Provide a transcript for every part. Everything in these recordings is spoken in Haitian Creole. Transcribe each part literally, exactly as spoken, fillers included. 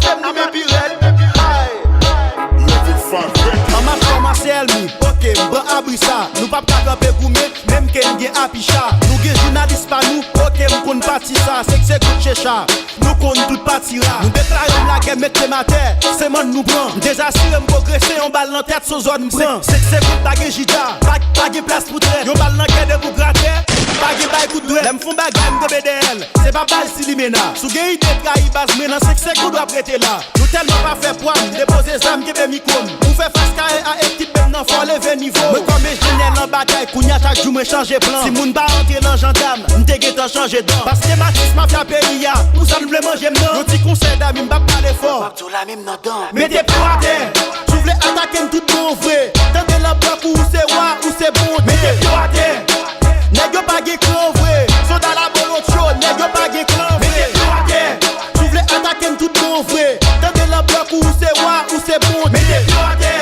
Fè m limen pi rèd. Ay. An m ap kòmanse ènmi, oke, m pran abri sa. Nou p ap ka kanpe goumen, menm ke n gen apicha. Nou gen jounalis pa nou, oke, m konn pati sa. Se k se gout checha, nou konn tout pati ra. Nou deklare n lagè, met pye m atè, se mòn nou pran. M dezasire, m pwogrese, yon bal nan tèt, se yon zòn m pran. Se k se gout, pa gen jida, pa, pa gen plas pou trèt. Yon bal nan kè de boug atè, pa gen bay kout dwèt. Lè m fon bagay, m tonbe dèyè l. Se pa bal si limena. Si w gen ide trayi baz mwen nan senk segonn w ap rete la. Nou tèlman pa fè pwa, m depoze zam, kenbe mikwo m. Pou fè fas kare a ekip, menm nan fò leve nivo. Mwen kòm enjenyè nan batay, kounye a chak jou mwen chanje plan. Si moun pa antre nan jandam, m te gentan chanje dan. Paske m atis mafya peyi a, pou sa n vle manje m nan. Yon ti konsèy dami, m p ap pale fò. M ap di w la menm nan dan. Mete pye w atè, si w vle atake m tout bon vre. Tande lanbwa kou ou se wa, ou se bondye. Mete pye w atè. Nèg yo pa gen kran vre. Soda la bolotcho, nèg yo pa gen kran vre. Mete pye w atè. Si w vle atake m tout bon vre. Tande lanbwa kou ou se wa, ou se bondye. Mete pye w atè.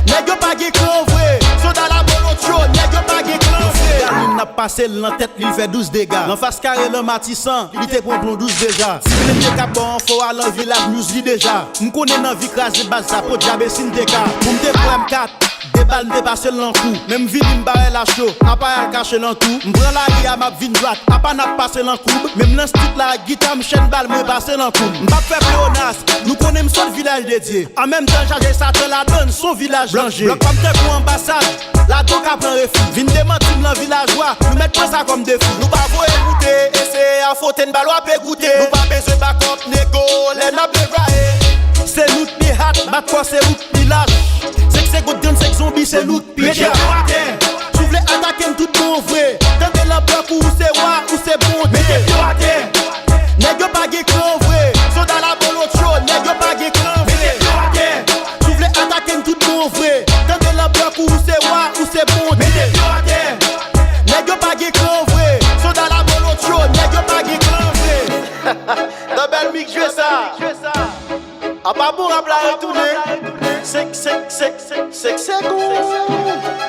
Nèg yo pa gen kran vre. Soda la bolotcho, nèg yo pa gen kran vre. Yon fout gamin n ap pase l nan tèt li, l fè douz dega. Nan fas kare lan Matisan, li te pran plon douz deja. Si blende k ap ba w anfò a lan vilaj News li deja. M konnen nan vi kraze baz sa, pot djab e si n te ka. Pou m te pran M kat, de bal m te pase l nan kou. Men m vini m bare l a cho, apa y al kache nan twou. M pran lari a m ap vin dwat, apa n ap pase nan koub. Menm nan street la ak gita m chèn bal mwen pase nan kou m. M p ap fè pleonas, nou konnen m sot vilaj de Dye. An menm tan chaje satan ladann, s on vilaj danje. Blòk pa m tankou anbasad, ladan w ka pran refi. Vin demanti m lan vilaj wa, nou mèt pran sa kòm defi. Nou pa voye moute, eseye a fote n bal w ape goute. Nou pa bezwen bakòp nego, lè n ap devwaye. Se nou k pi hat, bat kò se ou k pi lach. Senk segonn trannsenk zonbi, se nou k pi chat. Mete pye w atè, si w vle atake m tout bon vre. Tande lanbwa kou ou se wa, ou se bondye. Mete pye w atè. Nèg yo pa gen kran vre. Soda la bolotcho, nèg yo pa gen kran vre. Mete pye w atè. Si w vle atake m tout bon vre. Tande lanbwa kou ou se wa, ou se bondye. Mete pye w atè. Nèg yo pa gen kran vre. Soda la bolotcho, nèg yo pa gen kran vre. Nan bèl mik jwe sa. Apa bon rap la retounen. Senk, senk, senk, senk, senk segonn.